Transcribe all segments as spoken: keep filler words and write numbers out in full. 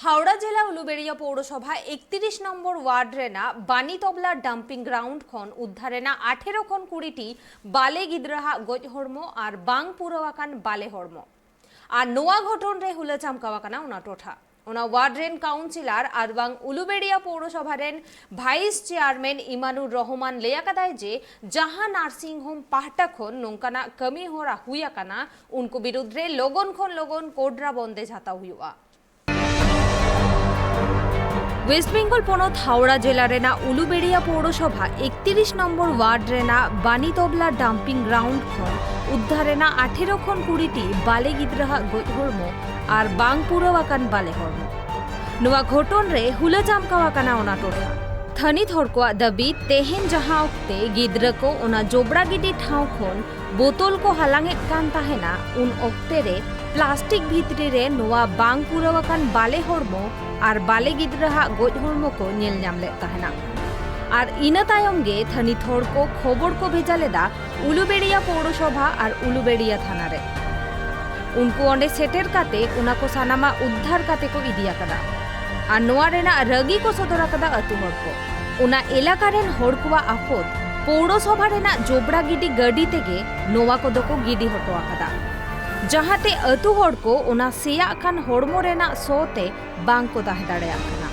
ᱦᱟᱣᱲᱟ ᱡᱮᱞᱟ ᱩᱞᱩᱵᱮᱲᱤᱭᱟ ᱯᱳᱣᱨᱚᱥᱚᱵᱷᱟ ᱮᱠᱛᱤᱨᱤᱥ number word ᱨᱮᱱᱟᱜ ᱵᱟᱱᱤ ᱛᱚᱵᱞᱟ dumping ground ᱠᱷᱚᱱ ᱩᱫᱽᱫᱷᱟᱨ ᱮᱱᱟ ᱟᱴᱷᱮᱨᱚ ᱠᱷᱚᱱ ᱠᱩᱲᱤ ᱴᱤ ᱵᱟᱞᱮ ᱜᱤᱫᱽᱨᱟᱹ ᱦᱟᱜ ᱜᱚᱡ ᱦᱚᱲᱢᱚ ᱟᱨ ᱵᱟᱝ ᱯᱩᱨᱟᱹᱣ ᱟᱠᱟᱱ ᱵᱟᱞᱮ ᱦᱚᱲᱢᱚ᱾ ᱟᱨ ᱱᱚᱣᱟ ᱜᱷᱚᱴᱚᱱ ᱨᱮ ᱦᱩᱞᱟᱹ ᱪᱟᱢᱠᱟᱣ ᱟᱠᱟᱱᱟ ᱚᱱᱟ ᱴᱚᱴᱷᱟ᱾ ᱚᱱᱟ ᱣᱟᱨᱰ ᱨᱮᱱ ᱠᱟᱣᱩᱱᱥᱤᱞᱟᱨ ᱟᱨ ᱵᱟᱝ ᱩᱞᱩᱵᱮᱲᱤᱭᱟ ᱯᱳᱣᱨᱚᱥᱚᱵᱷᱟ ᱨᱮᱱ ᱵᱷᱟᱭᱤᱥ ᱪᱮᱭᱟᱨᱢᱮᱱ ᱤᱢᱟᱱᱩᱨ ᱨᱚᱦᱢᱟᱱ ᱞᱟᱹᱭ ᱟᱠᱟᱫᱟᱭ ᱡᱮ ᱡᱟᱦᱟᱸ ᱱᱟᱨᱥᱤᱝ ᱦᱳᱢ ᱯᱟᱦᱴᱟ ᱠᱷᱚᱱ ᱱᱚᱝᱠᱟᱱᱟᱜ ᱠᱟᱹᱢᱤ ᱦᱚᱨᱟ ᱦᱩᱭ ᱟᱠᱟᱱᱟ, ᱩᱱᱠᱩ ᱵᱤᱨᱩᱫᱽ ᱨᱮ ᱞᱚᱜᱚᱱ ᱠᱷᱚᱱ ᱞᱚᱜᱚᱱ ᱠᱚᱰᱨᱟ ᱵᱚᱱᱫᱮᱡᱽ ᱦᱟᱛᱟᱣ ᱦᱩᱭᱩᱜᱼᱟ᱾ ᱣᱮᱥᱴ ᱵᱮᱝᱜᱚᱞ ᱯᱚᱱᱚᱛ ᱦᱟᱣᱲᱟ ᱡᱮᱞᱟ ᱨᱮᱱᱟᱜ ᱩᱞᱩᱵᱮᱲᱤᱭᱟ ᱯᱳᱣᱨᱚᱥᱚᱵᱷᱟ ᱮᱠᱛᱤᱨᱤᱥ ᱱᱚᱢᱵᱚᱨ ᱣᱟᱨᱰ ᱨᱮᱱᱟᱜ ᱵᱟᱱᱤ ᱛᱚᱵᱞᱟ ᱰᱟᱢᱯᱤᱝ ᱜᱨᱟᱣᱩᱱᱰ ᱠᱷᱚᱱ ᱩᱫᱽᱫᱷᱟᱨ ᱮᱱᱟ ᱟᱴᱷᱮᱨᱚ ᱠᱷᱚᱱ ᱠᱩᱲᱤ ᱴᱤ ᱵᱟᱞᱮ ᱜᱤᱫᱽᱨᱟᱹ ᱦᱟᱜ ᱜᱚᱡ ᱦᱚᱲᱢᱚ ᱟᱨ ᱵᱟᱝ ᱯᱩᱨᱟᱹᱣ ᱟᱠᱟᱱ ᱵᱟᱞᱮ ᱦᱚᱲᱢᱚ᱾ ᱱᱚᱣᱟ ᱜᱷᱚᱴᱚᱱ ᱨᱮ ᱦᱩᱞᱟᱹ ᱪᱟᱢᱠᱟᱣ ᱟᱠᱟᱱᱟ ᱚᱱᱟ ᱴᱚᱴᱷᱟ᱾ ᱛᱷᱟᱹᱱᱤᱛ ᱦᱚᱲ ᱠᱚᱣᱟᱜ ᱫᱟᱹᱵᱤ, ᱛᱮᱦᱮᱧ ᱡᱟᱦᱟᱸ ᱚᱠᱛᱮ ᱜᱤᱫᱽᱨᱟᱹ ᱠᱚ ᱚᱱᱟ ᱡᱚᱵᱽᱨᱟ ᱜᱤᱰᱤ ᱴᱷᱟᱶ ᱠᱷᱚᱱ ᱵᱳᱛᱚᱞ ᱠᱚ ᱦᱟᱞᱟᱝ ᱮᱫ ᱠᱟᱱ ᱛᱟᱦᱮᱱᱟ, ᱩᱱ ᱚᱠᱛᱮ ᱨᱮ ᱯᱞᱟᱥᱴᱤᱠ ᱵᱷᱤᱛᱨᱤ ᱨᱮ ᱱᱚᱣᱟ ᱵᱟᱝ ᱯᱩᱨᱟᱹᱣ ᱟᱠᱟᱱ ᱵᱟᱞᱮ ᱦᱚᱲᱢᱚ ᱟᱨ ᱵᱟᱞᱮ ᱜᱤᱫᱽᱨᱟᱹ ᱦᱟᱜ ᱜᱚᱡ ᱦᱚᱲᱢᱚ ᱠᱚ ᱧᱮᱞ ᱧᱟᱢ ᱞᱮᱫ ᱛᱟᱦᱮᱱᱟ᱾ ᱟᱨ ᱤᱱᱟᱹ ᱛᱟᱭᱚᱢ ᱜᱮ ᱛᱷᱟᱹᱱᱤᱛ ᱦᱚᱲ ᱠᱚ ᱠᱷᱚᱵᱚᱨ ᱠᱚ ᱵᱷᱮᱡᱟ ᱞᱮᱫᱟ ᱩᱞᱩᱵᱮᱲᱤᱭᱟ ᱯᱳᱣᱨᱚᱥᱚᱵᱷᱟ ᱟᱨ ᱩᱞᱩᱵᱮᱲᱤᱭᱟ ᱛᱷᱟᱱᱟ ᱨᱮ᱾ ᱩᱱᱠᱩ ᱚᱸᱰᱮ ᱥᱮᱴᱮᱨ ᱠᱟᱛᱮ ᱚᱱᱟ ᱠᱚ ᱥᱟᱱᱟᱢᱟᱜ ᱩᱫᱽᱫᱷᱟᱨ ᱠᱟᱛᱮ ᱠᱚ ᱤᱫᱤ ᱟᱠᱟᱫᱟ᱾ ᱟᱨ ᱱᱚᱣᱟ ᱨᱮᱱᱟᱜ ᱨᱟᱹᱜᱤ ᱠᱚ ᱥᱚᱫᱚᱨ ᱟᱠᱟᱫᱟ ᱟᱹᱛᱩ ᱦᱚᱲ ᱠᱚ᱾ ᱚᱱᱟ ᱮᱞᱟᱠᱟ ᱨᱮᱱ ᱦᱚᱲ ᱠᱚᱣᱟᱜ ᱟᱯᱚᱛ, ᱯᱳᱣᱨᱚᱥᱚᱵᱷᱟ ᱨᱮᱱᱟᱜ ᱡᱚᱵᱽᱨᱟ ᱜᱤᱰᱤ ᱜᱟᱹᱰᱤ ᱛᱮᱜᱮ ᱱᱚᱣᱟ ᱠᱚᱫᱚ ᱠᱚ ᱜᱤᱰᱤ ᱦᱚᱴᱚ ᱟᱠᱟᱫᱟ, ᱡᱟᱦᱟᱸᱛᱮ ᱟᱹᱛᱩ ᱦᱚᱲ ᱠᱚ ᱚᱱᱟ ᱥᱮᱭᱟᱜ ᱠᱟᱱ ᱦᱚᱲᱢᱚ ᱨᱮᱱᱟᱜ ᱥᱚ ᱛᱮ ᱵᱟᱝ ᱠᱚ ᱛᱟᱦᱮᱸ ᱫᱟᱲᱮᱭᱟᱜ ᱠᱟᱱᱟ᱾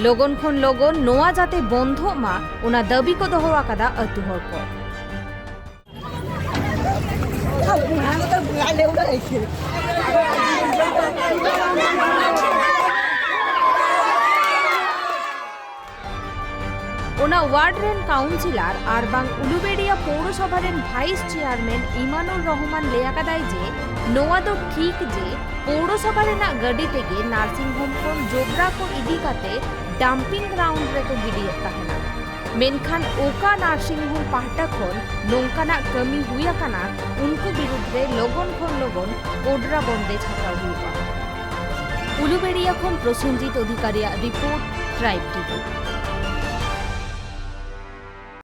ᱞᱚᱜᱚᱱ ᱠᱷᱚᱱ ᱞᱚᱜᱚᱱ ᱱᱚᱣᱟ ᱡᱟᱛᱮ ᱵᱚᱱᱫᱷᱚᱜ ᱢᱟ, ᱚᱱᱟ ᱫᱟᱹᱵᱤ ᱠᱚ ᱫᱚᱦᱚ ᱟᱠᱟᱫᱟ ᱟᱹᱛᱩ ᱦᱚᱲ ᱠᱚ᱾ ᱚᱱᱟ ᱣᱟᱨᱰ ᱨᱮᱱ ᱠᱟᱣᱩᱱᱥᱤᱞᱟᱨ ᱟᱨ ᱵᱟᱝ ᱩᱞᱩᱵᱮᱲᱤᱭᱟ ᱯᱳᱣᱨᱚᱥᱚᱵᱷᱟ ᱨᱮᱱ ᱵᱷᱟᱭᱤᱥ ᱪᱮᱭᱟᱨᱢᱮᱱ ᱤᱢᱟᱱᱩᱨ ᱨᱚᱦᱢᱟᱱ ᱞᱟᱹᱭ ᱟᱠᱟᱫᱟᱭ ᱡᱮ ᱱᱚᱣᱟ ᱫᱚ ᱴᱷᱤᱠ ᱡᱮ ᱯᱳᱣᱨᱚᱥᱚᱵᱷᱟ ᱨᱮᱱᱟᱜ ᱜᱟᱹᱰᱤ ᱛᱮᱜᱮ ᱱᱟᱨᱥᱤᱝ ᱦᱳᱢ ᱠᱷᱚᱱ ᱡᱚᱵᱽᱨᱟ ᱠᱚ ᱤᱫᱤ ᱠᱟᱛᱮ ᱰᱟᱢᱯᱤᱝ ᱜᱨᱟᱣᱩᱱᱰ ᱨᱮᱠᱚ ᱜᱤᱰᱤᱭᱮᱫ ᱛᱟᱦᱮᱱᱟ, ᱢᱮᱱᱠᱷᱟᱱ ᱚᱠᱟ ᱱᱟᱨᱥᱤᱝ ᱦᱳᱢ ᱯᱟᱦᱴᱟ ᱠᱷᱚᱱ ᱱᱚᱝᱠᱟᱱᱟᱜ ᱠᱟᱹᱢᱤ ᱦᱩᱭ ᱟᱠᱟᱱᱟ, ᱩᱱᱠᱩ ᱵᱤᱨᱩᱫᱽ ᱨᱮ ᱞᱚᱜᱚᱱ ᱠᱷᱚᱱ ᱞᱚᱜᱚᱱ ᱠᱚᱰᱨᱟ ᱵᱚᱱᱫᱮᱡᱽ ᱦᱟᱛᱟᱣ ᱦᱩᱭᱩᱜᱼᱟ᱾ ᱩᱞᱩᱵᱮᱲᱤᱭᱟ ᱠᱷᱚᱱ ᱯᱨᱚᱥᱮᱱᱡᱤᱛ ᱚᱫᱷᱤᱠᱟᱨᱤᱭᱟᱜ ᱨᱤᱯᱳᱨᱴ, ᱴᱨᱟᱭᱤᱵᱽ ᱴᱤᱵᱷᱤ᱾